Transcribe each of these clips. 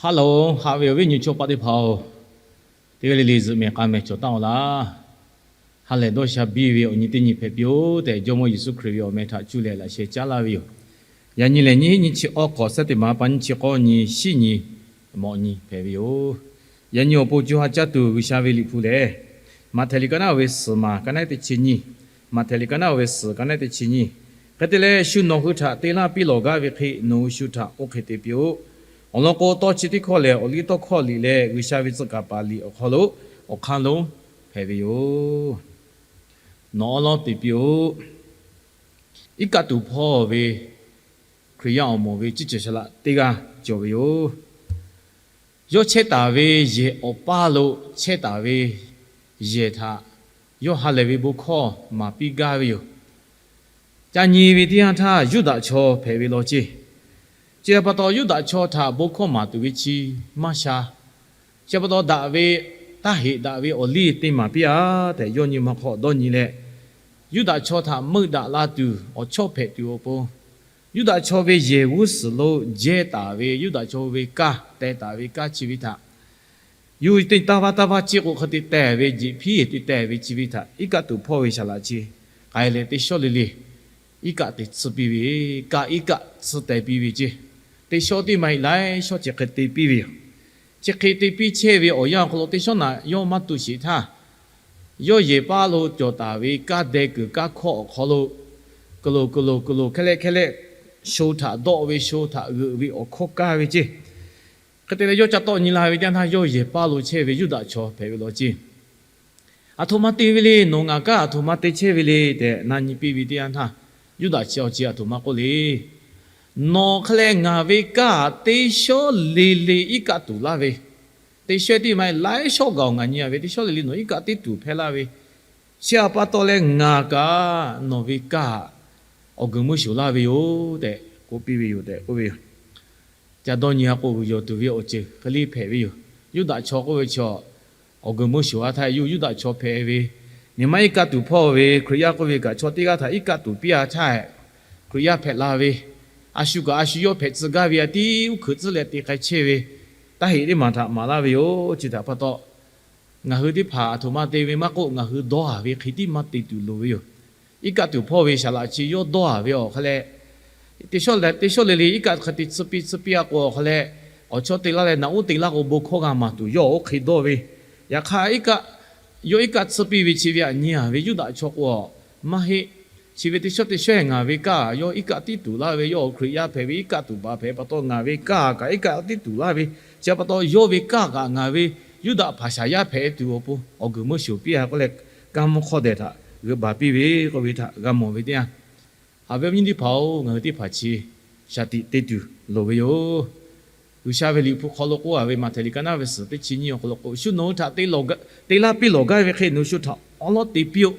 Haꞈ loˬ, haꞈ ve awˬ viˉ nyi chaw paˆ teˇ hpaˍ-oˬ, teˇ g'aˇ le le zuhꞈ mehˍ k'a mehˍ cawˬ taˍ-oˬ laˇ. Ha lehˬ dawˇ sha biˇ ve awˬ nyi teˇ nyi hpehꞈ piˇ-oˆ tehꞈ, Jawˇmawˇ Yeˍsuˆ Hkriꞈ ve awˬ meh htaꞈ cuˇ leh laꞈ sheh caˉ laˇ ve yoˬ. Yaꞈ nyi lehˬ, nyiˇ hinˉ nyiˇ chi awˇ hk'awꞈ, September pa nyiˇ chi k'awˇ nyi, shiˉ nyi, mawꞈ nyi hpehꞈ ve yoˬ. Yaꞈ nyi awˬ pon co ha caˇ tuˬ G'uiˬsha ve Liꞈ hpu lehˬ, Maꞈhtehˍ liꞈ ka naˉ ve suhˍ maˬ ka naˉ teˇ chi nyiˇ, Maꞈhtehˍ liꞈ ka naˉ ve suhˍ ka naˉ teˇ chi nyiˇ. Hk'e te leh, shu nawˬ hui htaꞈ te laˇ piˇ lawˬ gaˇ ve hk'e, nawˬ hui shu htaꞈ oˇ hk'e te piˇ-oˆ. Awˬ lawn k'o, tawˇ chi teˇ hkawˇ lehˬ, awˬliˇtawˇhkawˇ liꞈ leh G'uiˬsha ve tcuh kaˍ paˍ liꞈ awˬ hk'aw lo awˬ hk'aˇ lonˉ hpehꞈ ve yoˬ. Nawˬ awˉ lawˉ te piˇ-oˆ. Iˉ kaˆ tuˬ hpawˇ ve Hkriꞈ yaˇ awˬ moˍ ve ciˇ ceuˬ shaˍ laꞈ teˇ g'aˇ cawˬ ve yoˬ. Yawˇ chehˇ taˍ ve yehˬ awˬ paˇ lo chehˇ taˍ ve yehˬ htaꞈ yawˇ ha lehˬ ve bon hkawˇ maˍ piˇ gaˇ ve yoˬ. Ca nyi ve teˇ yanˇ htaˇ, Yuˇdaꞈ chaw hpehꞈ ve law ceˇ. Chi htaꞈ pa taw, Yuˇdaꞈ chaw htaꞈ bon hkawˇ maˍ tuˬ ve chi maˇ sha. Chi htaꞈ pa taw, daꞈ ve taˇ heꞈ daꞈ ve awˬ liˇ te maˍ piˇ-a tehꞈ, yawˇ nyi ma hk'aw dawˇ nyi leh, Yuˇdaꞈ chaw htaꞈ meuˆ daꞈ la tuˬ, awˬ chawˇ hpehꞈ tuˬ awˬ pon, Yuˇdaꞈ chaw ve yehˬ g'uˇ suhˍ lo jehˇ taˍ ve Yuˇdaꞈ chaw ve kaˇ, teh taˍ ve kaˇ chi ve htaꞈ yuˬ te taˇ vaˇ taˇ vaˇ ciˇ k'o, hk'e te teh ve, jeꞈ hpiˉ te teh ve chi ve htaꞈ iˉ kaˆ tuˬ hpawˇ ve shaˍ laꞈ chi k'ai leh, teˇ shawˉ le le iˉ kaˆ te tsuhˇ piˇ ve, kaˇ iˉ kaˆ tsuhˇ teh piˇ ve ceˇ. Teˇ shawˉ tiˉ maˇ heˆ, laiˉ shawˉ chi hk'e te piˇ ve yoˬ. Chi hk'e te piˇ chehˇ ve awˬ yanˇ awˬ hk'aw lo, teˇ shawˉ naꞈ yawˇ maˇ tu sheˍ htaˇ, yawˇ yehˬ paˇ lo cawˬ taˍ ve kaˇ deh kuiˬ kaˇ hkawˇ awˬ hk'aw lo, kuiˬ loˍ kuiˬ loˍ kuiˬ loˍ hkeh leh hkeh leh, sho htaꞈ dawˆ ve, sho htaꞈ g'euꞈ ve awˬ hkawˇ kaˇ ve ceˇ. Hk'e te leh, yawˇ ca tawˆ nyi la ve teˇ yanˇ htaˇ, yawˇ yehˬ paˇ lo chehˇ ve Yuˇdaꞈ chaw hpehꞈ ve law ceˇ. Aˬ htoꞈ ma te ve le, nawˬ ngaˬ kaˇ aˬ htoꞈ ma te chehˇ ve le tehꞈ na nyi piˇ ve teˇ yanˇ htaˇ, Yuˇdaꞈ chi awˬ chi aˬ htoꞈ ma k'oˆ le. Nawˬ hk'e leh ngaˬ ve kaˇ teˇ shawˉ le le iˉ kaˆ tuˬ laˇ ve, teˇ shawˉ tiˉ maˇ heˆ, laiˉ shawˉ gaˬ-oˬ, ngaˬ nyi-a ve teˇ shawˉ le le nawˬ iˉ kaˆ tiˉ tuˬ hpehˇ laˇ ve, chi htaꞈ pa taw leh ngaˬ kaꞈ nawˬ ve kaˇ awˬ guiˬ meuˇ shoˍ laˇ ve yoˬ tehꞈ k'oˆ piˇ ve yoˬ tehꞈ k'oˆ ve yoˬ. Ca dawˇ nyi-a k'o, vuiˬ yawˬ tuˬ ve awˬ ceuˬ hk'e le hpehꞈ ve yoˬ. Yuˇdaꞈ chaw k'oˆ ve chi awˬ guiˬ meuˇ shoˍ-a htaˇ, yawˇ Yuˇdaꞈ chaw hpehꞈ ve, nyi ma iˉ kaˆ tuˬ hpawˇ ve Hkriꞈ yaˇ k'oˆ ve kaꞈ, chaw teˇ g'aˇ htaꞈ iˉ kaˆ tuˬ piˇ-a htaˇ, Hkriꞈ yaˇ hpehꞈ la ve, a shu kaꞈ a shu yawˇ hpehꞈ tcuh gaˇ ve aꞈ tiˉ uˉ hkeuꞈ tcuhˉ leh te k'ai chehˇ ve, taˇ heꞈ teˇ maˬ htaꞈ maˍ laˇ ve yoˬ. Chi htaꞈ pa taw, ngaˬ hui teˇ hpaˍ aˬ htoꞈ ma te ve maˇ k'oˆ, ngaˬ hui dawˇ-a ve hk'e tiˉ maˇ te tuˬ loˍ ve yoˬ. Iˉ kaˆ tuˬ hpawˇ ve shaˍ laꞈ chi yawˇ dawˇ-a ve awˬ hk'aw leh, teˇ shawˉ le le iˉ kaˆ hk'e te tsuhˇ piˇ tsuhˇ piˇ-a k'o, awˬ hk'aw leh awˬ chawˇ te laˇ leh naꞈ uˉ te laˇ k'o, bon hkawˇ g'a maˍ tuˬ yawˇ oˇ hk'e dawˇ ve. Yaꞈ hk'aˇ, iˉ kaˆ, yawˇ iˉ kaˆ tsuhˇ piˇ ve chi ve aꞈ nyi-a ve Yuˇdaꞈ chaw k'o, maˇ heˆ. Chi ve teˇ shawˉ teˇ shawˉ ngaˬ ve kaˇ yawˇ iˉ kaˆ tiˉ tuˬ laˇ ve, yawˇ Hkriꞈ yaˇ hpehꞈ ve iˉ kaˆ tuˬ baˬ hpehꞈ pa taw, ngaˬ ve kaˇ kaꞈ iˉ kaˆ tiˉ tuˬ laˇ ve, chi pa taw yawˇ ve kaˇ kaꞈ ngaˬ ve Yuˇdaꞈ hpaˍ shaˍ yaˇ hpehꞈ tuˬ awˬ pon awˬ guiˬ meuˇ shoˍ piˇ-a k'oˆ leh, kaˇ mvuhˇ hk'awˇ dehꞈ htaꞈ g'euꞈ baˬ piˇ ve k'oˆ ve htaꞈ g'a mawˬ ve teˇ yanˇ, haꞈ ve awˬ nyi teˇ hpaˍ-oˬ, ngaˬ hui teˇ hpaˍ chi shaˍ tiꞈ te tuˬ loˍ ve yoˬ. G'uiˬsha ve Liꞈ hpu hk'aw lo k'oˆ-a ve, Maꞈhtehˍ liꞈ ka naˉ ve suhˍ teˇ chi nyiˇ awˬ hk'aw lo k'o, shu nawˬ hui htaꞈ te laˇ piˇ lawˬ gaˇ ve hk'e nawˬ hui shu htaꞈ awˉ lawˉ te piˇ-oˆ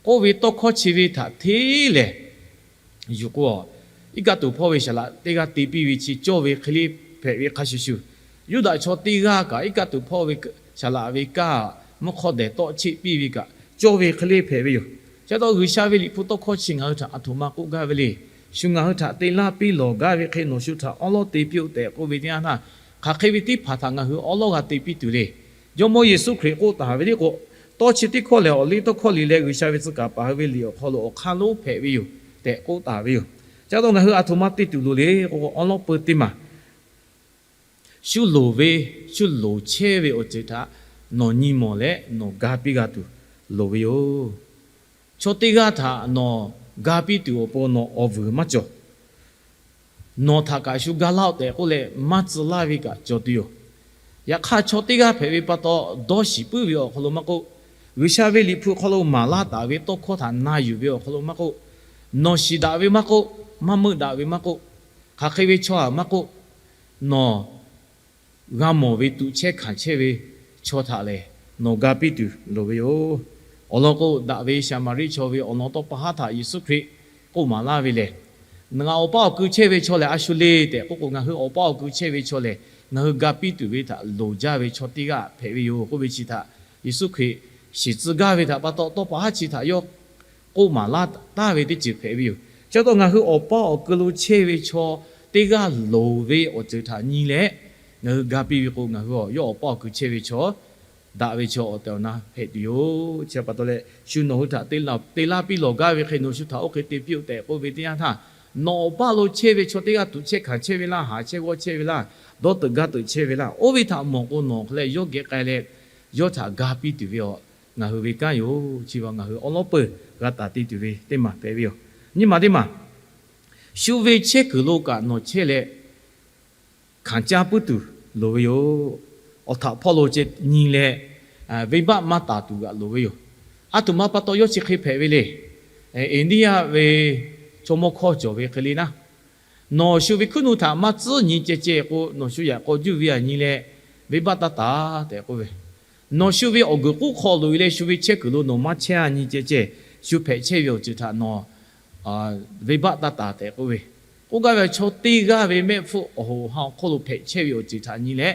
k'oˆ ve tawˇ hkawˇ chi ve htaꞈ hteˇ lehˬ, yuˬ k'o, iˉ kaˆ tuˬ hpawˇ ve shaˍ laꞈ teˇ g'aˇ te piˇ ve chi cawˇ ve hk'e le hpehꞈ ve hk'a shuˍ shuˍ, Yuˇdaꞈ chaw teˇ g'aˇ kaꞈ iˉ kaˆ tuˬ hpawˇ ve shaˍ laꞈ ve kaˇ mvuhˇ hk'awˇ dehꞈ tawˆ cheˆ piˇ ve kaꞈ cawˇ ve hk'e le hpehꞈ ve yoˬ. Chi pa taw G'uiˬsha ve Liꞈ hpu tawˇ hkawˇ chi ngaˬ hui htaꞈ aˬ htoꞈ ma k'oˆ gaˇ ve le. Shu ngaˬ hui htaꞈ te laˇ piˇ lawˬ gaˇ ve hk'e nawˬ shu htaꞈ awˉ lawˉ te piˇ-oˆ tehꞈ k'oˆ ve teˇ yanˇ htaˇ, hk'aˬ hk'e ve teˇ hpaˍ htaꞈ ngaˬ hui awˉ lawˉ g'a te piˇ tuˬ le. Jawˇmawˇ Yeˍsuˆ Hkriꞈ k'oˆ taˍ ve le k'o, tawˇ chi teˇ hkawˇ lehˬ, awˬliˇtawˇhkawˇ liꞈ leh G'uiˬsha ve tcuh kaˍ paˍ hui ve liꞈ awˬ hk'aw lo awˬ hk'aˇ lonˉ hpehꞈ ve yoˬ tehꞈ k'oˆ taˍ ve yoˬ. Chi pa taw ngaˬ hui aˬ htoꞈ ma te tuˬ loˍ le k'o, awˉ lawˉ peu teˇ maˬ shu loˍ ve, shu loˍ chehˇ ve awˬ ceuˬ htaꞈ nawˬ nyi mawˬ leh nawˬ ga piˇ g'a tuˬ loˍ ve yoˬ. Chaw teˇ g'aˇ htaꞈ nawˬ ga piˇ tuˬ awˬ pon nawˬ awˬ vuiˬ maˇ cawˬ. Nawˬ htaꞈ kaꞈ shu ga laˇ-oˆ tehꞈ k'oˆ leh maˇ tcuh laˇ ve kaꞈ cawˬ tuˬ yoˬ. Yaꞈ hk'aˇ, chaw teˇ g'aˇ hpehꞈ ve pa taw, dawˇ shiˍ puiˉ ve awˬ hk'aw lo maˇ k'oˆ, G'uiˬsha ve Liꞈ hpu hk'aw lo maˍ laˇ taˍ ve tawˇ hkawˇ htaꞈ na yuˬ ve awˬ hk'aw lo maˇ k'oˆ, nawˬ shiˍ daꞈ ve maˇ k'oˆ, maˇ meuˆ daꞈ ve maˇ k'oˆ, hk'aˬ hk'e ve chaw-aˬ maˇ k'oˆ, nawˬ g'a mawˬ ve tuꞈ chehˇ hkanˍ chehˇ ve chaw htaꞈ lehˬ, nawˬ ga piˇ tuˬ loˍ ve yoˬ. Awˬ lawn k'o, daꞈ ve Saˍmaˍriˆ chaw ve awˬ lawn tawˇ pa haˉ htaꞈ Yeˍsuˆ Hkriꞈ k'oˆ maˍ laˇ ve lehˬ, ngaˬ awˬ paˇ awˬ ku chehˇ ve chaw lehˬ a shu le tehꞈ k'oˆ k'o, ngaˬ hui awˬ paˇ awˬ ku chehˇ ve chaw lehˬ, ngaˬ hui ga piˇ tuˬ ve htaꞈ loˍ jaˇ ve chaw teˇ g'aˇ hpehꞈ ve yoˬ k'oˆ ve chi htaꞈ Yeˍsuˆ Hkriꞈ shiˍ tcuh gaˇ ve htaꞈ pa taw, tawˇ pa haˉ chi htaꞈ yawˇ k'oˆ maˍ laˇ taˍ ve teˇ ceuˬ hpehꞈ ve yoˬ. Chi pa taw ngaˬ hui awˬ paˇ awˬ ku lo chehˇ ve chaw teˇ g'aˇ loˍ ve awˬ ceuˬ htaꞈ nyi leh, Ngaˬ hui ga piˇ ve k'o, ngaˬ hui yawˇ awˬ paˇ awˬ kui chehˇ ve chaw, daꞈ ve chaw awˬ tehˬ awˬ na hpehꞈ tuˬ yoˬ. Chi pa taw leh, shu nawˬ hui htaꞈ te la piˇ lawˬ gaˇ ve hk'e, nawˬ shu htaꞈ oˇ hk'e te piˇ-oˆ tehꞈ k'oˆ ve teˇ yanˇ htaˇ, nawˬ awˬ paˇ lo chehˇ ve chaw teˇ g'aˇ tuꞈ chehˇ hkanˍ chehˇ ve laˇ, haˍ chehˇ g'awˇ chehˇ ve laˇ, dawˇ teuꞈ gaˇ teuꞈ chehˇ ve laˇ, oˇ ve htaꞈ mawˬ k'o, nawˬ hk'e leh yawˇ geh k'ai leh, yawˇ htaꞈ ga piˇ tuˬ ve awˬ, ngaˬ hui ve kanˉ yoˬ. Chi ngaˬ hui awˉ lawˉ peuˬ g'a taˍ te tuˬ ve teˇ maˬ hpehꞈ ve yoˬ. Nyiˇ maˬ teˇ maˬ, shu ve chehˇ kuiˬ lo kaꞈ nawˬ chehˇ leh hkanˍ caˇ puiˉ tuˬ loˍ ve yoˬ. Awˬ htaꞈ hpawˇ lo ceh nyi leh, venˇbaˆ maˇ taˍ tuˬ g'aꞈ loˍ ve yoˬ. Aˬ htoꞈ ma pa taw yawˇ chi hk'e hpehꞈ ve le. India ve chaw mawˇ hkawˇ cawˬ ve hk'e le naˉ, nawˬ shu ve hkuiˉ nuˆ htaꞈ maˇ tcuhˉ nyi ceh ceh k'o, nawˬ shu yaꞈ k'aw juˇ ve aꞈ nyi leh, venˇbaˆ taˇ taˍ tehꞈ k'oˆ ve, nawˬ shu ve awˬ guiˬ k'oˆ hk'aw loꞈ e leh, shu ve chehˇ kuiˬ lo nawˬ maˇ chehˇ a nyi ceh ceh, shu hpehꞈ chehˇ ve awˬ ceuˬ htaꞈ nawˬ venˇbaˆ taˇ taˍ tehꞈ k'oˆ ve, k'oˆ gaˇ ve chaw teˇ g'aˇ ve mehˆ hpfuhˆ awˬ hoꞈ ha awˬ hk'oˆ lo hpehꞈ chehˇ ve awˬ ceuˬ htaꞈ nyi leh,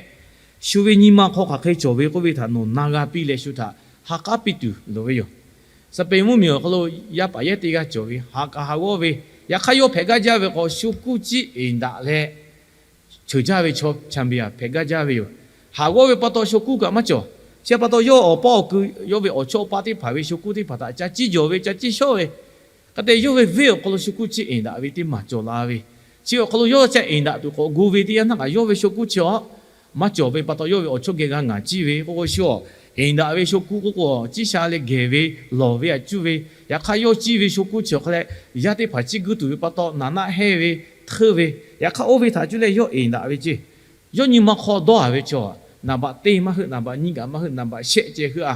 shu ve nyi ma hk'aw hk'aˬ hk'e cawˬ ve k'oˆ ve htaꞈ nawˬ na g'a piˇ leh, shu htaꞈ ha k'aˉ piˇ tuˬ loˍ ve yoˬ. Saˍ peˍ mvuhˇmiˬ awˬ hk'aw lo yaˇ paˍ yehˇ teˇ g'aˇ cawˬ ve, haꞈ kaꞈ haꞈ g'awˇ ve, yaꞈ hk'aˇ yawˇ hpehꞈ gaˇ jaˇ ve k'o, shu kuˇ ciˉ eˍ daꞈ leh, cheuˬ jaˇ ve chaw chaˍ miˍ aꞈ hpehꞈ gaˇ jaˇ ve yoˬ. Haꞈ g'awˇ ve pa taw shu kuˇ kaꞈ maˇ cawˬ. Chi pa taw yawˇ awˬ paˇ awˬ kui, yawˇ ve awˬ chawˇ awˬ paˇ teˇ hpaˍ ve shu kuˇ teˇ hpaˍ htaꞈ ca ciˇ jawˬ ve, ca ciˇ shawˉ ve, hk'e te yawˇ ve venˇ awˬ hk'aw lo shu kuˇ ciˉ eˍ daꞈ ve teˇ maˬ cawˬ la ve. Chi awˬ hk'aw lo yawˇ ca eˍ daꞈ tuˬ k'awꞈ gu ve teˇ yanˇ htaˇ kaꞈ, yawˇ ve shu kuˇ chi awˬ maˇ cawˬ ve pa taw, yawˇ ve awˬ chawˇ geh g'a ngaˍ ciˇ ve k'oˆ k'o, shu awˬ eˍ daꞈ ve shu kuˇ k'oˆ k'o, ciˇ sha leh gehˬ ve, lawˬ ve aꞈ cuˇ ve, yaꞈ hk'aˇ yawˇ ciˇ ve shu kuˇ chi awˬ hk'a leh, yaˇ teˇ hpaˍ ciˇ guiˇ tuˬ ve pa taw, naˍ naˆ hehnˇ ve, hteuˇ ve, yaꞈ hk'aˇ oˇ ve htaꞈ cuˇ leh yawˇ eˍ daꞈ ve ceˇ. Yawˇ nyi ma hk'aw dawˇ a ve chaw, naˍ baꞈ teˇ maˇ heuˆ, naˍ baꞈ nyiˇ kaꞈ maˇ heuˆ, naˍ baꞈ shehˆ ceh heuˆ a.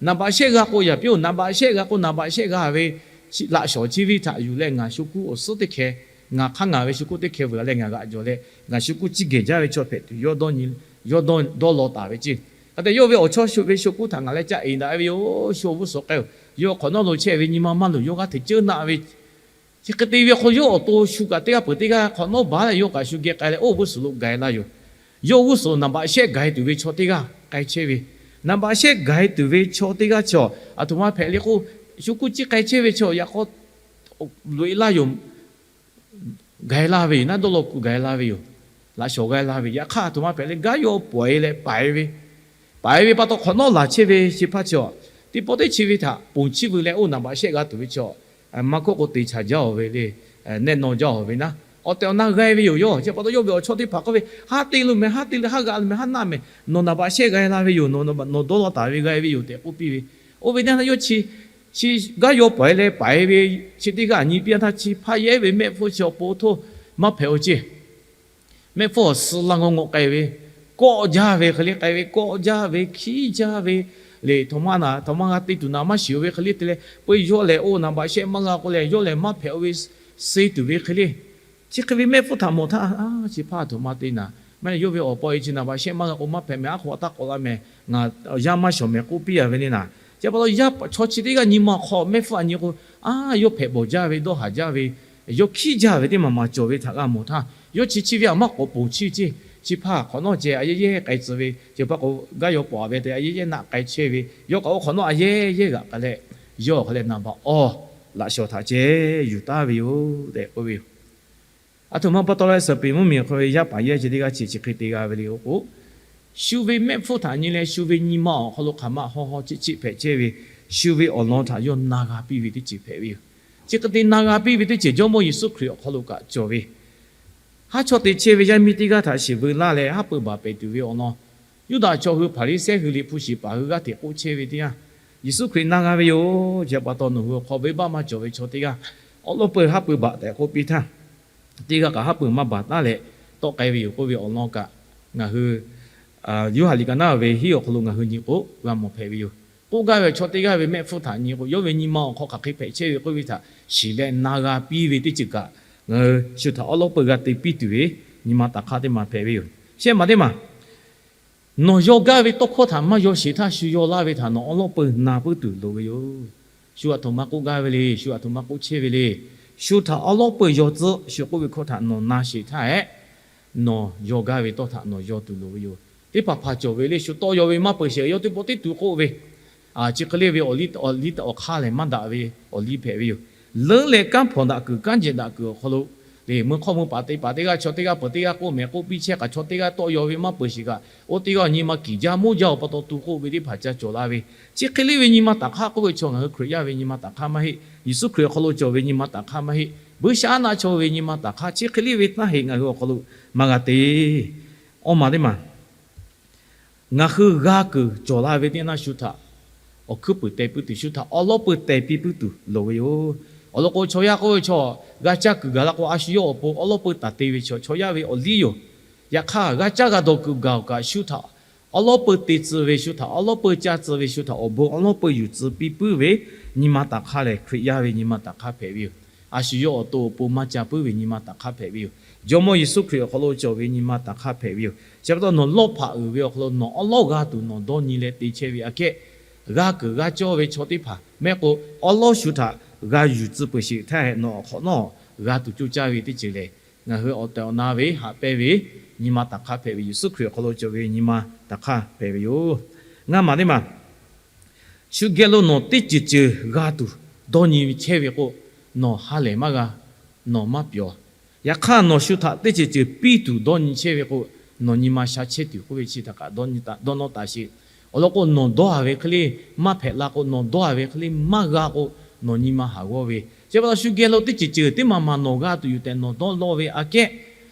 Naˍ baꞈ shehˆ g'a k'o yaꞈ piˇ-oˬ, naˍ baꞈ shehˆ g'a k'o naˍ baꞈ shehˆ g'a ve, laꞈ shawˍ chi ve htaꞈ yuˬ leh ngaˬ shu kuˇ awˬ suhˉ teˇ hkeh, ngaˬ hk'aˇ ngaˬ ve shu kuˇ teˇ hkeh veuꞈ leh ngaˬ g'aꞈ jawˬ leh, ngaˬ shu kuˇ ciˉ gehˬ jaˇ ve chaw hpehꞈ tuˬ, yawˇ dawˇ law taˍ ve ceˇ. Hk'e te yawˇ ve awˬ chawˇ shu ve shu kuˇ htaꞈ ngaˬ leh ca eˍ daꞈ ve yoˬ. Shu awˬ g'uˇ suhˍ k'ai-oˬ, yawˇ hk'awꞈ nawˉ lo chehˇ ve nyi ma maˇ luˬ, yawˇ g'aˇ hteꞈ ceuˉ naˆ ve, chi hk'e te ve awˬ hk'aw lo yawˇ awˬ to shu kaꞈ teˇ g'aˇ peuˬ teˇ g'aˇ hk'awꞈ nawˉ baˬ leh yawˇ kaꞈ shu geh k'ai leh oˇ g'uˇ suhˍ lo gaˬ la yoˬ. Yawˇ g'uˇ suhˍ naˍ baꞈ shehˆ gaˬ e tuˬ ve chaw teˇ g'aˇ k'ai chehˇ ve, naˍ baꞈ shehˆ gaˬ e tuˬ ve chaw teˇ g'aˇ chaw, aˬ htoꞈ ma hpehꞈ le k'o, shu kuˇ ciˉ k'ai chehˇ ve chaw yaꞈ k'aw loꞈ e laˇ yoˬ. Gaˬ e laˇ ve yoˬ, naˆ dawˇ law kuˬ gaˬ e laˇ ve yoˬ. Laꞈ shawˍ g'a e laˇ ve, yaꞈ hk'aˇ aˬ htoꞈ ma hpehꞈ leh, gaˇ yawˇ pawˍ e leh paiˍ ve, paiˍ ve pa taw hk'awꞈ nawˉ laˬ chehˇ ve chi hpaˇ chi, teˇ pawˆ teˇ chi ve htaꞈ ponˬ chiˇ veu leh oˇ naˍ baꞈ shehˆ g'a tuˬ ve chi, maˇ hkawˇ k'o te chaˬ jaˇ-oˬ ve le, nehˆ naw jaˇ-oˬ ve naˉ, awˬ tehˬ awˬ na g'a e ve yoˬ. Yawˇ chi pa taw yawˇ ve awˬ chawˇ teˇ hpaˍ k'oˆ ve, haˉ te lo meh, haˉ te leh haˉ g'aꞈ lo meh, haˉ naˆ meh, nawˬ naˍ baꞈ shehˆ g'a e laˇ ve yoˬ, nawˬ dawˇ law taˍ ve g'a e ve yoˬ tehꞈ k'oˆ piˇ ve. Oˇ ve teˇ yanˇ yawˇ chi, chi gaˇ yawˇ pawˍ e leh paiˍ ve, chi teˇ g'aˇ nyi piˇ-a htaˇ, chi hpaˇ yehˇ ve mehˆ hpfuhˇ chi awˬ pon htoˇ maˇ hpehꞈ-o ceˇ. Mehˆ hpfuhˇ awˬ suh laˇ ngawˇ ngawˆ k'ai ve, kawˆ jaˇ ve hk'e le k'ai ve, kawˆ jaˇ ve, hkiˉ jaˇ ve, le htaꞈ ma na htaꞈ ma g'a te tuˬ naˍ maˇ shiˍ-o ve hk'e le te leh, peu yawˇ lehˬ oˇ naˍ baꞈ shehˆ maˇ g'a k'o leh, yawˇ lehˬ maˇ hpehꞈ-o ve suh tuˬ ve hk'e le. Chi hk'e ve mehˆ hpfuhˇ htaꞈ mawˬ htaˇ, chi hpaˇ aˬ htoꞈ ma te naˍ, maˇ heˆ yawˇ ve awˬ paw e chi naˍ baꞈ shehˆ maˇ g'a k'o maˇ hpehꞈ meh, aˉ hk'oˆ a taˇ k'awꞈ la meh, ngaˬ yaˇ maˇ shawˍ meh k'oˆ piˇ-a ve le naˍ. Chi pa taw yaˇ chaw chi teˇ g'aˇ nyi ma hk'aw mehˆ hpfuhˇ aꞈ nyi k'o, a, yawˇ hpehꞈ bawˬ jaˇ ve, dawˇ haˍ jaˇ ve, yawˇ hkiˉ jaˇ ve teˇ maˬ maˍ cawˬ ve htaꞈ g'a mawˬ htaˇ, yawˇ chi chi ve aꞈ maˇ k'awꞈ ponˬ chiˇ ceˇ. Chi hpaˇ hk'awꞈ nawˉ ceh a yehˉ yehˉ k'ai tcuh ve, chi hpaˇ k'o gaˇ yawˇ pawˍ a ve te a yehˉ yehˉ naˆ k'ai chehˇ ve, yawˇ kaꞈ oˇ hk'awꞈ nawˉ a yehˉ yehˉ g'aꞈ k'ai leh, yawˇ hk'a leh naˍ baꞈ awˬ laꞈ shawˍ htaꞈ ceh yuˬ taˉ ve yoˬ tehꞈ k'oˆ ve yoˬ. Aˬ htoꞈ ma pa taw leh suhˍ peˍ mvuhˇmiˬ hk'aw ve yaˇ paˍ yehˇ chi teˇ g'aˇ chi chi hk'e te g'a ve le k'o, shu ve mehˆ hpfuhˇ htaꞈ nyi leh shu ve nyi ma awˬ hk'aw lo hk'aˬ ma haw haw chiˆ chiˆ hpehꞈ chehˇ ve, shu ve awˬ lawn htaꞈ yawˇ na g'a piˇ ve teˇ ceuˬ hpehꞈ ve yoˬ. Chi hk'e te na g'a piˇ ve teˇ ceuˬ Jawˇmawˇ Yeˍsuˆ Hkriꞈ awˬ hk'aw lo kaꞈ cawˬ ve, haˉ chaw te chehˇ ve yaˇ miˇ teˇ g'aˇ htaꞈ shiˍ veu laˇ leh haˉ pui baˬ pehˍ tuˬ ve awˬ lawn, Yuˇdaꞈ chaw hui Hpaˍriˍsehˇ hui liꞈ hpu shiˍ paˍ hui g'aˇ hteꞈ k'oˆ chehˇ ve teˇ yanˇ, Yeˍsuˆ Hkriꞈ na g'a ve yoˬ. Chi pa taw nawˬ hui awˬ hk'aw venˇbaˆ maˇ cawˬ ve chaw teˇ g'aˇ awˉ lawˉ peuˬ haˉ pui baˬ tehꞈ k'oˆ piˇ htaˇ, teˇ g'aˇ kaꞈ haˉ pui maˇ baˬ taˉ leh tawˆ k'ai ve yoˬ k'oˆ ve awˬ lawn kaꞈ, ngaˬ hui Yoˇhanˬ liꞈ ka naˉ ve hiˉ awˬ hk'aw lo ngaˬ hui nyi k'o g'a mawˬ hpehꞈ ve yoˬ. K'oˆ gaˇ ve chaw teˇ g'aˇ ve mehˆ hpfuhˇ htaꞈ nyi k'o, yawˇ ve nyi ma awˬ hk'aw hk'aˬ hk'e hpehꞈ chehˇ ve k'oˆ ve htaꞈ shiˍ leh na g'a piˇ ve teˇ ceuˬ kaꞈ, ngaˬ hui shu htaꞈ awˉ lawˉ peuˬ g'a te piˇ tuˬ ve nyi ma taꞈ hk'aˇ teˇ maˬ hpehꞈ ve yoˬ. Shehˆ maˬ teˇ maˬ, nawˬ yaw gaˇ ve tawˇ hkawˇ htaꞈ maˇ yaw sheˍ htaˇ, shu yaw laˇ ve htaꞈ nawˬ awˉ lawˉ peuˬ na puiˉ tuˬ loˍ ve yoˬ. Shu aˬ htoꞈ ma k'oˆ gaˇ ve le, shu aˬ htoꞈ ma k'oˆ chehˇ ve le. Shu htaꞈ awˉ lawˉ peuˬ yaw tcuhˉ shu k'oˆ ve hkawˇ htaꞈ nawˬ na sheˍ htaˇ hehꞈ, nawˬ yaw gaˇ ve tawˇ htaꞈ nawˬ yaw tuˬ loˍ ve yoˬ. Teˇ hpaˍ hpaˍ cawˬ ve le, shu tawˇ yaw ve maˇ peuˬ sheˍ, yawˇ teˇ pawˆ teˇ tuˬ k'oˆ ve, chi hk'e le ve awˬ liˇ awˬ hk'aˇ lehˬ maˇ daꞈ ve awˬ liˇ hpehꞈ ve yoˬ. Leuˉ leh kanˉ hpawnˬ daꞈ kuiˬ, kanˉ jehˬ daꞈ kuiˬ awˬ hk'aw lo Mui hk'aw mui paˍ te paˍ teˇ g'aˇ, chaw teˇ g'aˇ peuˬ teˇ g'aˇ k'oˆ mehˍ k'oˆ piˇ chehˇ kaꞈ, chaw teˇ g'aˇ tawˆ yaw ve maˇ peuˬ sheˍ kaꞈ, oˇ teˇ g'aˇ nyi ma kiˬ jaˇ moˇ jaˇ awˬ pa taw tu k'oˆ ve teˇ hpaˍ ca cawˬ la ve. Chi hk'e le ve nyi ma taˍ hk'aˇ k'oˆ ve chaw ngaˬ hui Hkriꞈ yaˇ ve nyi ma taˍ hk'aˇ maˇ heˆ. Yeˍsuˆ Hkriꞈ awˬ hk'aw lo cawˬ ve nyi ma taˍ hk'aˇ maˇ heˆ. Buiˇshaˆaˉnaˆ chaw ve nyi ma taˍ hk'aˇ chi hk'e le ve naˆ heˆ ngaˬ hui awˬ hk'aw lo maˇ g'a te. Awˬ maˬ teˇ maˬ ngaˬ hui g'a kuiˬ cawˬ la ve teˇ naˇ shu htaꞈ awˬ hkuiˉ puiˍ teh puiˉ tuˬ, shu htaꞈ awˉ lawˉ peu teh piˇ puiˉ tuˬ loˍ ve yoˬ. Awˬ lawn k'o, chaw yaˇ k'oˆ ve chaw g'a caˇ kuiˬ gaˬ la k'o, a shu yawˇ awˬ pon awˉ lawˉ peu taˍ te ve chaw, chaw yaˇ ve awˬ liˇ yoˬ. Yaꞈ hk'aˇ, g'a caˇ g'a dawˬ kuiˬ gaˬ-oˬ kaꞈ, shu htaꞈ awˉ lawˉ peu te tcuh ve, shu htaꞈ awˉ lawˉ peu caˇ tcuh ve, shu htaꞈ awˬ bon awˉ lawˉ peu yuˬ tcuh piˇ puiˉ ve nyi ma taˍ hk'aˇ lehˬ, Hkriꞈ yaˇ ve nyi ma taˍ hk'aˇ hpehꞈ ve yoˬ. A shu yawˇ awˬ to awˬ pon maˇ ca puiˉ ve nyi ma taˍ hk'aˇ hpehꞈ ve yoˬ. Jawˇmawˇ Yeˍsuˆ Hkriꞈ awˬ hk'aw lo cawˬ ve nyi ma taˍ hk'aˇ hpehꞈ ve yoˬ. Chi pa taw nawˬ lawˇ hpaꞈ uiˍ ve awˬ hk'aw lo nawˬ awˉ lawˉ g'a tuˬ nawˬ dawˇ nyi leh te chehˇ ve aꞈ kehˉ, g'a kuiˬ g'a cawˇ ve chaw teˇ hpaˍ mehˆ k'o, awˉ lawˉ shu htaꞈ g'a yuˬ tcuh peuˬ sheˍ htaˇ hehꞈ, nawˬ awˬ hk'awꞈ nawˉ g'a tuˬ coˇ caˇ ve teˇ ceuˬ lehˬ, ngaˬ hui awˬ tehˬ awˬ na ve haꞈ pehnˇ ve nyi ma taˍ hk'aˇ hpehꞈ ve, Yeˍsuˆ Hkriꞈ awˬ hk'aw lo cawˬ ve nyi ma taˍ hk'aˇ hpehꞈ ve yoˬ. Ngaˇ maˬ teˇ maˬ shu geh lo nawˬ teˇ ceuˬ ceuˬ g'a tuˬ dawˇ nyi chehˇ ve k'o, nawˬ ha lehˬ maˇ g'a, nawˬ maˇ pyawˬ. Yaꞈ hk'aˇ, nawˬ shu htaꞈ teˇ ceuˬ ceuˬ piˇ tuˬ dawˇ nyi chehˇ ve k'o, nawˬ nyi ma sha chehˇ tuˬ k'oˆ ve chi htaꞈ kaꞈ dawˇ nawˇ taˍ sheˍ. Awˬ lawn k'o, nawˬ dawˇ a ve hk'e le maˇ hpehꞈ la k'o, nawˬ dawˇ a ve hk'e le maˇ g'a k'o, nawˬ nyi ma haˍ g'awˇ ve. Chi pa taw shu geh lo teˇ ceuˬ ceuˬ teˇ maˬ maˬ nawˬ g'a tuˬ yoˬ tehꞈ nawˬ dawˇ law ve aꞈ kehˉ,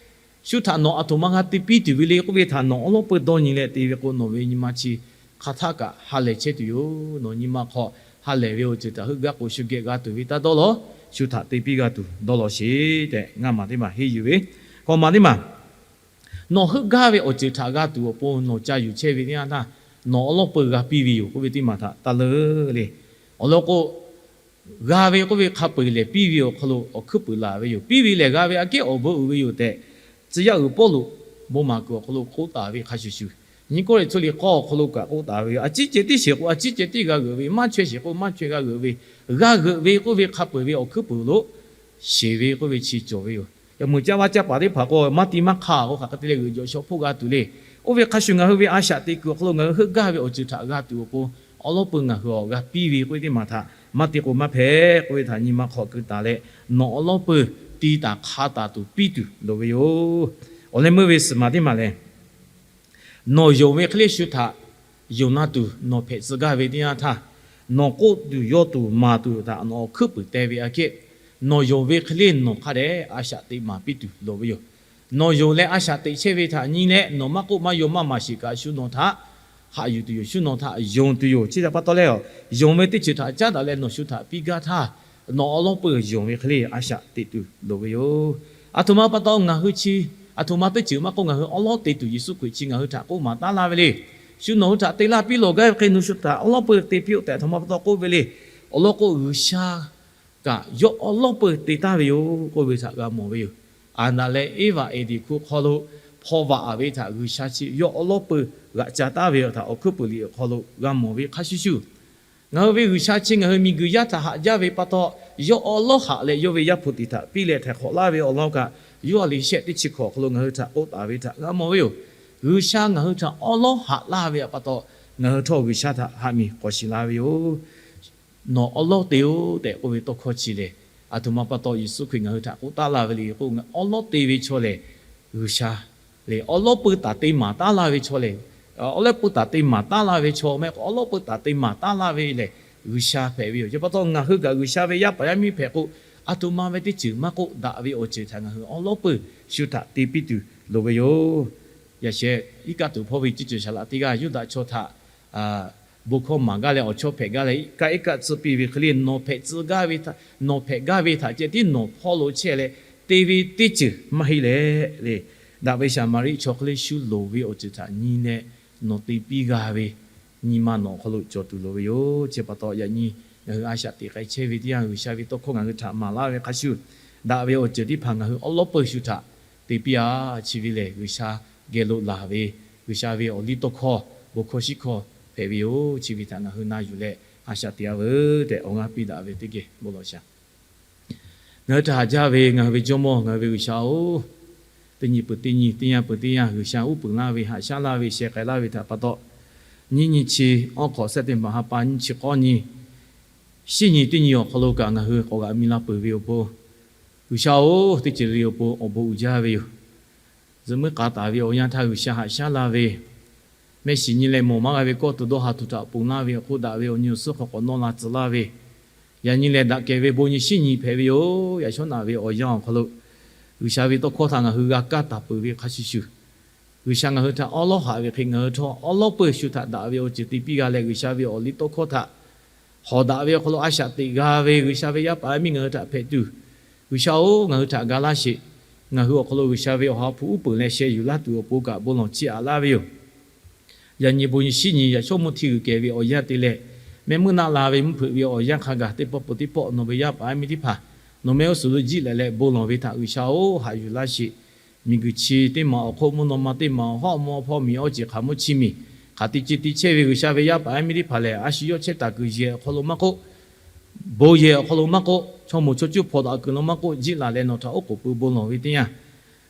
shu htaꞈ nawˬ aˬ htoꞈ ma g'a te piˇ tuˬ ve le k'oˆ ve htaꞈ nawˬ awˉ lawˉ peu dawˇ nyi leh te ve k'o, nawˬ ve nyi ma chi hk'aˬ htaˆ kaꞈ ha lehˬ chehˇ tuˬ yoˬ. Nawˬ nyi ma hk'aw ha lehˬ ve awˬ ceuˬ htaꞈ heuˆ gaˇ k'o, shu geh g'a tuˬ ve taˇ dawˇ law. Shu htaꞈ te piˇ g'a tuˬ dawˇ law sheˍ tehꞈ, ngaˇ maˬ teˇ maˬ henˇ yuˬ ve. K'awꞈ maˬ teˇ maˬ nawˬ heuˆ gaˇ ve awˬ ceuˬ htaꞈ g'a tuˬ awˬ pon nawˬ ca yuˬ chehˇ ve teˇ yanˇ htaˇ, nawˬ awˉ lawˉ peu g'a piˇ ve yoˬ k'oˆ ve teˇ maˬ htaꞈ taˇ leuˉ le. Awˬ lawn k'o, g'a ve k'oˆ ve hk'a peu-eˬ lehˬ, piˇ ve awˬ hk'aw lo awˬ hkuiˉ puiˍ laˬ ve yoˬ. Piˇ ve lehˬ, g'a ve aꞈ kehˉ awˬ bon uiˍ ve yoˬ tehꞈ, tcuh yaˇ uiˍ Pawˇluꞈ bon maˍ kuiˬ awˬ hk'aw lo k'oˆ taˍ ve hk'a shuˍ shuˍ, nyi kawˇrenˍhtuˆ liꞈ k'awˇ awˬ hk'aw lo kaꞈ k'oˆ taˍ ve yoˬ. A ciˉ ceh tiˉ sheˍ k'o, a ciˉ ceh tiˉ g'a g'euꞈ ve, maˇ chaweh sheˍ k'o, maˇ chaweh g'a g'euꞈ ve, g'a g'euꞈ ve k'oˆ ve hk'a peu-eˬ ve awˬ hkuiˉ puiˍ lo sheˍ ve k'oˆ ve chi cawˬ ve yoˬ. Yaꞈ meuꞈ caˇ vaˇ caˇ paˍ teˇ hpaˍ k'o, maˇ ti maˇ hk'aˇ k'o, hk'aˬ hk'e te leh g'euꞈ jawˬ shaw hpoˆ g'a tuˬ le. Oˇ ve hk'a shuˍ, ngaˬ hui ve a shaꞈ teꞈ kuiˬ awˬ hk'aw lo ngaˬ hui heuˆ gaˇ ve awˬ ceuˬ htaꞈ g'a tuˬ awˬ pon, awˉ lawˉ peu ngaˬ hui awˬ g'a piˇ ve k'oˆ ve teˇ maˬ htaꞈ maˇ te k'o maˇ hpehꞈ k'oˆ ve htaꞈ nyi ma hk'aw keu taˍ leh, nawˬ awˉ lawˉ peu te taˍ hk'a taˍ tuˬ piˇ tuˬ loˍ ve yoˬ. Awˬ leh meuˇ ve suhˍ maˬ teˇ maˬ lehˬ, nawˬ yonˍ ve hk'e le shu htaꞈ yonˍ na tuˬ nawˬ hpehꞈ tcuh gaˇ ve teˇ yanˇ htaˇ, nawˬ k'oˆ tuˬ yaw tuˬ maˍ tuˬ htaꞈ nawˬ awˬ hkuiˉ puiˍ teh ve aꞈ kehˉ, nawˬ yonˍ ve hk'e le nawˬ hk'a dehꞈ a shaꞈ teꞈ maˍ piˇ tuˬ loˍ ve yoˬ. Nawˬ yonˍ leh a shaꞈ teꞈ chehˇ ve htaꞈ nyi leh, nawˬ maˇ k'oˆ maˇ yaw maˇ maˍ sheˍ kaꞈ, shu nawˬ htaꞈ haꞈ yuˬ tuˬ yoˬ. Shu nawˬ htaꞈ yonˍ tuˬ yoˬ. Chi htaꞈ pa taw leh, yonˍ ve teˇ ceuˬ htaꞈ caˉ daꞈ leh nawˬ shu htaꞈ piˇ gaˇ htaˇ, nawˬ awˉ lawˉ peu yonˍ ve hk'e le a shaꞈ teꞈ tuˬ loˍ ve yoˬ. Aˬ htoꞈ ma pa taw ngaˬ hui chi, aˬ htoꞈ ma teˇ ceuˬ maˇ k'oˆ, ngaˬ hui awˉ lawˉ te tuˬ Yeˍsuˆ Hkriꞈ chi ngaˬ hui htaꞈ k'oˆ maˍ taˉ laˇ ve le. Shu nawˬ hui htaꞈ te laˇ piˇ lawˬ gaˇ ve hk'e, nawˬ shu htaꞈ awˉ lawˉ peu te piˇ-oˆ tehꞈ aˬ htoꞈ ma pa taw k'oˆ ve le. Awˬ lawn k'o, G'uiˬsha kaꞈ yawˇ awˉ lawˉ peu te taˍ ve yoˬ k'oˆ ve htaꞈ g'a mawˬ ve yoˬ. Aˍdanˍ leh Eˇvaꞈ Eˍdenˍ hkuˇ hk'aw lo hpaw vaꞈ ve htaꞈ G'uiˬsha chi yawˇ awˉ lawˉ peu g'aꞈ ca taˍ ve htaꞈ Awˬ hkuiˉ puiˍ liꞈ awˬ hk'aw lo g'a mawˬ ve hk'a shuˍ shuˍ, ngaˬ hui ve G'uiˬsha chi ngaˬ hui miˬguiˬ yaˇ htaꞈ haꞈ jaˇ ve pa taw, yawˇ awˉ lawˉ haꞈ leh yawˇ ve Yaˇ hpu tiꞈ htaꞈ piˇ leh htaiˍ hk'awꞈ laˇ ve awˬ lawn kaꞈ, Yoˇhanˬ liꞈ shehˆ teˇ chi hkawꞈ awˬ hk'aw lo ngaˬ hui htaꞈ k'oˆ taˍ ve htaꞈ g'a mawˬ ve yoˬ. G'uiˬsha ngaˬ hui htaꞈ awˉ lawˉ haꞈ laˇ ve pa taw, ngaˬ hui htawˇ G'uiˬsha htaꞈ haꞈ miˬ k'awꞈ shiˍ la ve yoˬ. Nawˬ awˉ lawˉ te-oˆ tehꞈ k'oˆ ve tawˇ hkawˇ chi lehˬ, aˬ htoꞈ ma pa taw Yeˍsuˆ Hkriꞈ ngaˬ hui htaꞈ k'oˆ taˉ laˇ ve le k'o, awˉ lawˉ te ve chaw lehˬ G'uiˬsha lehˬ, awˉ lawˉ peu taˍ te maˍ taˉ laˇ ve chaw lehˬ, awˉ lawˉ peu taˍ te maˍ taˉ laˇ ve chaw mehˆ k'o, awˉ lawˉ peu taˍ te maˍ taˉ laˇ ve lehˬ G'uiˬsha hpehꞈ ve yoˬ. Chi pa taw ngaˬ hui kaꞈ G'uiˬsha ve yaˇ paˍ yaˇ miˇ hpehꞈ k'o, aˬ htoꞈ ma ve teˇ ceuˬ maˇ k'oˆ, daꞈ ve awˬ ceuˬ htaꞈ ngaˬ hui awˉ lawˉ peu shu htaꞈ te piˇ tuˬ loˍ ve yoˬ. Yaꞈ sheh, iˉ kaˆ tuˬ hpawˇ ve teˇ ceuˬ shaˍ laꞈ teˇ g'aˇ Yuˇdaꞈ chaw htaꞈ bon hkawˇ maˍ gaˇ leh awˬ chawˇ hpehꞈ gaˇ leh, iˉ kaˆ iˉ kaˆ tcuh piˇ ve hk'e le, nawˬ hpehꞈ tcuh gaˇ ve htaꞈ, nawˬ hpehꞈ gaˇ ve htaꞈ ceh tiˉ nawˬ hpawˇ lo chehˇ leh te ve teˇ ceuˬ maˇ heˆ leh le, daꞈ ve Saˍmaˍriˆ chaw hk'e le shu loˍ ve awˬ ceuˬ htaꞈ nyi leh nawˬ te piˇ g'a ve nyi ma nawˬ awˬ hk'aw lo cawˬ tuˬ loˍ ve yoˬ. Chi pa taw yaꞈ nyi ngaˬ hui a shaꞈ teꞈ k'ai chehˇ ve teˇ yanˇ, G'uiˬsha ve tawˇ hkawˇ ngaˬ hui htaꞈ maˍ laˇ ve hk'a shuˍ, daꞈ ve awˬ ceuˬ teˇ hpaˍ ngaˬ hui awˉ lawˉ peu shu htaꞈ te piˇ-a. Chi ve lehˬ G'uiˬsha geh lo laˬ ve, G'uiˬsha ve awˬ liˇ tawˇ hkawˇ, bon hkawˇ shiˉ hkawˇ hpehꞈ ve yoˬ. Chi ve htaꞈ ngaˬ hui na yuˬ leh a shaꞈ teꞈ-a veuˬ tehꞈ awˬ g'aˇ piˇ daꞈ ve teˇ geh bon lawˬ shaˍ. Ngaˬ hui htaꞈ haꞈ jaˇ ve ngaˬ hui ve Jawˇmawˇ, ngaˬ hui ve G'uiˬsha-oˬ, teˇ nyi peuˬ teˇ nyi, teˇ yanˇ peuˬ teˇ yanˇ G'uiˬsha uˉ peunˍ laˇ ve, haꞈ shaˉ laˇ ve, sheh k'ai laˇ ve htaꞈ pa taw, nyiˇ nyi chi awˉ hk'awꞈ September ha pa nyiˇ chi k'awˇ nyi, shinˉ nyi teˇ nyi awˬ hk'aw lo kaꞈ ngaˬ hui k'awꞈ g'aꞈ mi la peuˬ ve awˬ pon, G'uiˬsha-oˬ, teˇ ceuˬ le awˬ pon awˬ bon uiˍ jaˇ ve yoˬ. Zuhꞈ muiˉ k'a taˍ ve awˬ yanˇ htaˇ G'uiˬsha haꞈ shaˉ la ve, mehˆ shiˍ nyi leh mawˬ maˇ g'a ve kawˇ tuˬ dawˇ ha tuˬ htaꞈ ponˬ laˇ ve awˬ hk'oˆ daꞈ ve awˬ nyi awˬ suhˉ hk'aw k'awꞈ nawˇ la tcuh laˇ ve, yaꞈ nyi lehˬ daꞈ kehˬ ve bon nyi shinˉ nyi hpehꞈ ve yoˬ. Yaꞈ shawˉ naꞈ ve awˬ yanˇ awˬ hk'aw lo G'uiˬsha ve tawˇ hkawˇ htaꞈ ngaˬ hui g'a kaˇ taˍ peuˬ ve hk'a shuˍ shuˍ, G'uiˬsha ngaˬ hui htaꞈ awˉ lawˉ haꞈ ve hk'e ngaˬ hui htawˇ awˉ lawˉ peuˬ shu htaꞈ daꞈ ve awˬ ceuˬ te piˇ g'a leh, G'uiˬsha ve awˬ liˇ tawˇ hkawˇ htaꞈ hawˍ daꞈ ve awˬ hk'aw lo a shaꞈ teꞈ g'a ve G'uiˬsha ve yaˇ paˍ yaˇ miˇ ngaˬ hui htaꞈ hpehꞈ tuˬ, G'uiˬsha-oˬ, ngaˬ hui htaꞈ ga laˇ sheˍ. Ngaˬ hui awˬ hk'aw lo G'uiˬsha ve awˬ ha hpu uˉ peunˍ leh sheh yuˬ laˇ tuˬ awˬ pon kaꞈ bon lawˬ chiˇ aꞈ laˇ ve yoˬ. Yaꞈ nyi bon nyi shinˉ nyi yaꞈ shawˉ mvuhˇ hti g'uiˬ kehˬ ve awˬ yanˇ te leh, mehˆ meuˇ naˆ la ve mvuhˇ hpeuꞈ ve awˬ yanˇ hk'a gaˬ teˇ pawˆ peuˬ teˇ pawˆ nawˬ ve yaˇ paˍ yaˇ miˇ teˇ hpaˍ nawˬ mehˆ g'uˇ suhˍ lo jiˆ leh leh bon lawˬ ve htaꞈ G'uiˬsha-oˬ, haꞈ yuˬ laˇ sheˍ. Miˬguiˬ chi teˇ maˬ awˬ hk'oˆ mvuhˇ naw ma teˇ maˬ awˬ hawˉ mvuhˇ hpawˇ miˬ awˬ ceuˬ hk'aˬ mvuhˇ chi miˬ hk'aˬ te ce te chehˇ ve G'uiˬsha ve yaˇ paˍ yaˇ miˇ teˇ hpaˍ lehˬ, a shu yawˇ chehˇ taˍ kuiˬ yehˬ awˬ hk'aw lo maˇ k'oˆ, bon yehˬ awˬ hk'aw lo maˇ k'oˆ, chaw moˍ chaw cuˇ hpawnˬ daꞈ kuiˬ lo maˇ k'oˆ, jiˆ laˬ leh nawˬ htaꞈ oˉ k'oˍ pui bon lawˬ ve teˇ yanˇ,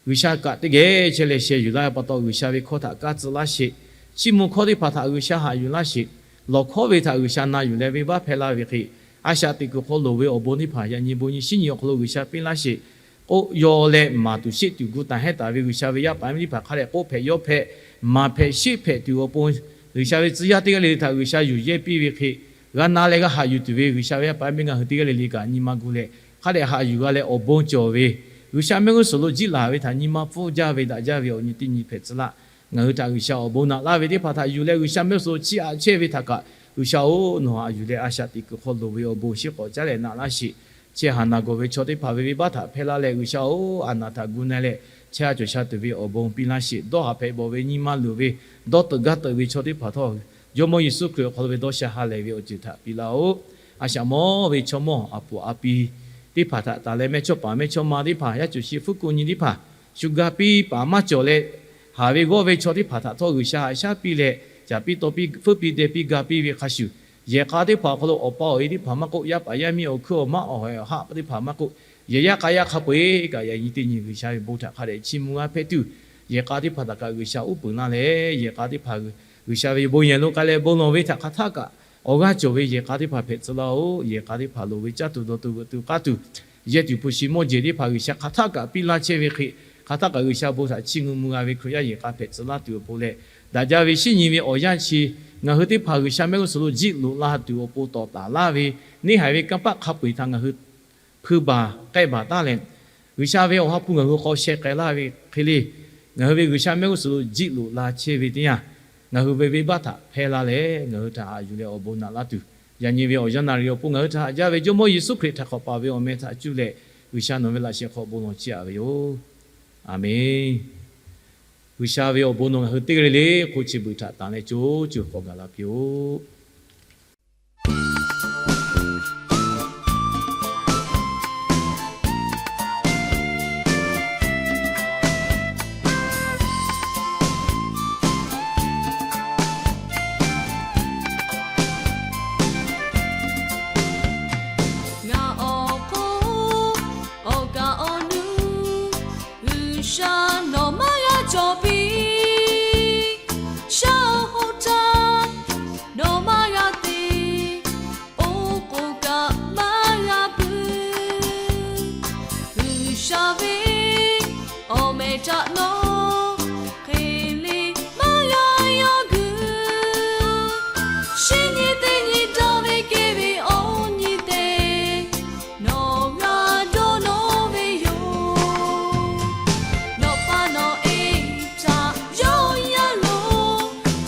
G'uiˬsha kaꞈ teˇ geh chehˇ leh sheh yuˬ laˇ ve pa taw, G'uiˬsha ve hkawˇ htaꞈ kaˇ tcuh laˇ sheˍ. Chiˇ mvuh hkawˇ teˇ hpaˍ htaꞈ G'uiˬsha haꞈ yuˬ laˇ sheˍ. Lawˬ hkawˉ ve htaꞈ G'uiˬsha na yuˬ leh venˇbaˆ hpehˇ laˇ ve hk'e, a shaꞈ teꞈ kuiˬ hk'aw loˍ ve awˬ bon teˇ hpaˍ yaꞈ nyi bon nyi shinˉ nyi awˬ hk'aw lo G'uiˬsha piˇ laˇ sheˍ. K'oˆ yaw leh maˍ tuˬ sheˆ tuˬ gu taˍ hehnˇ taˍ ve G'uiˬsha ve yaˇ paˍ yaˇ miˇ teˇ hpaˍ hk'a dehꞈ k'oˆ hpehꞈ yaw hpehꞈ, maˍ hpehꞈ sheˆ hpehꞈ tuˬ awˬ pon, G'uiˬsha ve tcuh yaˇ teˇ g'aˇ le le htaꞈ G'uiˬsha yuˬ yehˇ piˇ ve hk'e, g'a na leh g'a haꞈ yuˬ tuˬ ve G'uiˬsha ve yaˇ paˍ yaˇ miˇ ngaˬ hui teˇ g'aˇ le le kaꞈ nyi ma gu leh, hk'a dehꞈ haꞈ yuˬ g'a leh awˬ bon cawˬ ve, G'uiˬsha mehˆ g'uˇ suhˍ lo jiˆ laˬ ve htaꞈ nyi ma pfuhˇ jaˇ ve daꞈ jaˇ ve awˬ nyi teˇ nyi hpehꞈ tcuh laˇ. Ngaˬ hui htaꞈ G'uiˬsha awˬ bon naꞈ laˇ ve teˇ hpaˍ htaꞈ yuˬ leh G'uiˬsha mehˆ g'uˇ suhˍ lo chiˇ aꞈ chehˇ ve htaꞈ kaꞈ, G'uiˬsha-oˬ, nawˬ haꞈ yuˬ leh a shaꞈ teꞈ kuiˬ hk'aw loˍ ve awˬ bon shiˉ k'awꞈ caˉ leh naꞈ laˇ sheˍ. Chehˇ haˍ naˬ gawˬ ve chaw teˇ hpaˍ ve venˇbaˆ htaꞈ hpehˇ laˇ leh, G'uiˬsha-oˬ, a naˬ htaꞈ gu na leh chehˇ a cawˬ sha tuˬ ve awˬ bon piˇ laˇ sheˍ. Dawˇ haˍ hpehꞈ bawˬ ve nyi ma luˬ ve, dawˇ teuꞈ gaˇ teuꞈ ve chaw teˇ hpaˍ htawˇ, Jawˇmawˇ Yeˍsuˆ Hkriꞈ awˬ hk'aw lo ve dawˇ sha ha lehˬ ve awˬ ceuˬ htaꞈ piˇ laˇ-oˆ. A shaꞈ mawˇ ve chaw mawˇ a puˍ a pi teˇ hpaˍ htaꞈ tanˬ leh mehˇ chawˇ paˍ mehˇ chawˇ ma teˇ hpaˍ, yaˇ cuˬ shi hpfuhˇ ko nyi teˇ hpaˍ, shu ga piˇ paˍ maˇ cawˬ leh, haˍ ve g'awˇ ve chaw teˇ hpaˍ htaꞈ htawˇ G'uiˬsha haꞈ shaˉ piˇ leh, caˍ piˇ taw piˇ, feuˉ piˇ deh piˇ ga piˇ ve hk'a shuˍ, yehˬ k'a teˇ hpaˍ awˬ hk'aw lo awˬ pa awˬ e teˇ hpaˍ maˇ k'oˆ, yaˇ paˍ yaˇ miˇ awˬ hkuiˉ awˬ maˇ awˬ hawehˬ awˬ haˆ teˇ hpaˍ maˇ k'oˆ, yehˬ yaˇ k'a yaˇ hk'a peu-eˬ kaꞈ yaꞈ nyi teˇ nyi G'uiˬsha ve bon htaꞈ hk'a dehꞈ chiˇ mvuh g'a hpehꞈ tuˬ, yehˬ k'a teˇ hpaˍ htaꞈ kaꞈ G'uiˬsha uˉ peunˍ laˇ leh, yehˬ k'a teˇ hpaˍ G'uiˬsha ve bon yehˬ lo k'ai leh bon lawˬ ve htaꞈ hk'aˬ htaˆ kaꞈ awˬ g'aˇ cawˬ ve yehˬ k'a teˇ hpaˍ hpehꞈ tcuh laˇ-oˆ. Yehˬ k'a teˇ hpaˍ loˍ ve caˇ tuˬ dawˬ tuˬ veuꞈ tuˬ k'aˇ tuˬ, yehˇ tuˬ hpu shi mawˇ jehˬ teˇ hpaˍ G'uiˬsha hk'aˬ htaˆ kaꞈ piˇ laˇ chehˇ ve hk'e, hk'aˬ htaˆ kaꞈ G'uiˬsha bon htaꞈ chiˇ mvuh mvuh g'a ve Hkriꞈ yaˇ yehˬ k'a hpehꞈ tcuh laˇ tuˬ awˬ pon leh, daꞈ jaˇ ve shinˉ nyi ve awˬ yanˇ chi ngaˬ hui teˇ hpaˍ G'uiˬsha mehˆ g'uˇ suhˍ lo jiˆ loꞈ la tuˬ awˬ pon tawˍ taˍ laˇ ve neˇ haiˬ ve kanˇ paˆ hk'a peu-eˬ htaꞈ ngaˬ hui hpui baˬ k'ai baˬ taˉ leh, G'uiˬsha ve awˬ ha hpu ngaˬ hui hk'aw sheh k'ai laˇ ve hk'e le, ngaˬ hui ve G'uiˬsha mehˆ g'uˇ suhˍ lo jiˆ loꞈ la chehˇ ve teˇ yanˇ, ngaˬ hui ve venˇbaˆ htaꞈ hpehˇ laˇ leh ngaˬ hui htaꞈ haꞈ yuˬ leh awˬ bon naꞈ laˇ tuˬ, yaꞈ nyi ve awˬ yanˇ naˍ riˍ awˬ pon ngaˬ hui htaꞈ haꞈ jaˇ ve Jawˇmawˇ Yeˍsuˆ Hkriꞈ htaꞈ hk'awꞈ paˍ ve awˬ meh htaꞈ cuˇ leh, G'uiˬsha nawˬ ve laꞈ sheh hk'aw bon lawˬ chiˇ aꞈ ve yoˬ. Aˬmenˍ. G'uiˬsha ve awˬ bon nawˬ ngaˬ hui teˇ g'aˇ le le hk'oˆ chi beuꞈ htaꞈ tanˬ leh co co k'awꞈ gaˬ la piˇ-oˆ. Ngaˬ awˬ hk'oˆ awˬ kaˍ awˬ nu, G'uiˬsha nawˬ maˇ g'a cawˬ piˇ. Shaˉ hoˆ htaˇ nawˬ maˇ g'a te, oˇ k'oˍ kaꞈ maˇ g'a pui. G'uiˬsha ve awˬ meh htaꞈ nawˬ hk'e le maˇ g'a yaw guiˬ. Shinˉ nyi teˇ nyi daꞈ ve kehˬ ve awˬ nyi te nawˬ g'a dawˇ nawˇ ve yoˬ. Nawˬ pa nawˬ e htaꞈ yawˇ yaˇ lo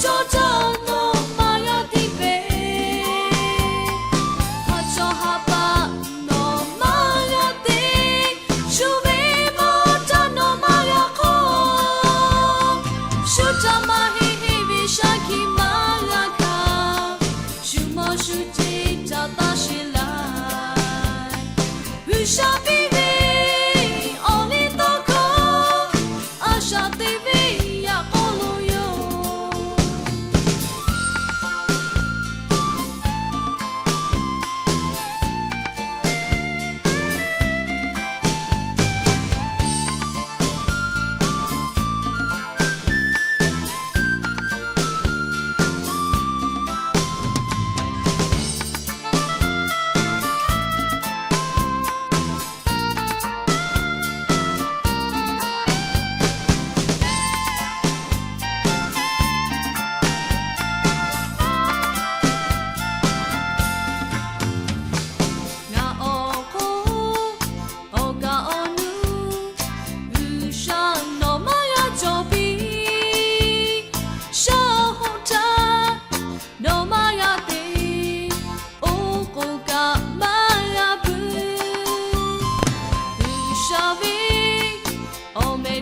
chaw htaˇ nawˬ maˇ g'a tiˇ pehˍ. Haꞈ chaw haꞈ pa nawˬ maˇ g'a te, shu ve mawˇ htaˇ nawˬ maˇ g'a hk'awˇ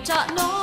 Chaꞈ nawˉ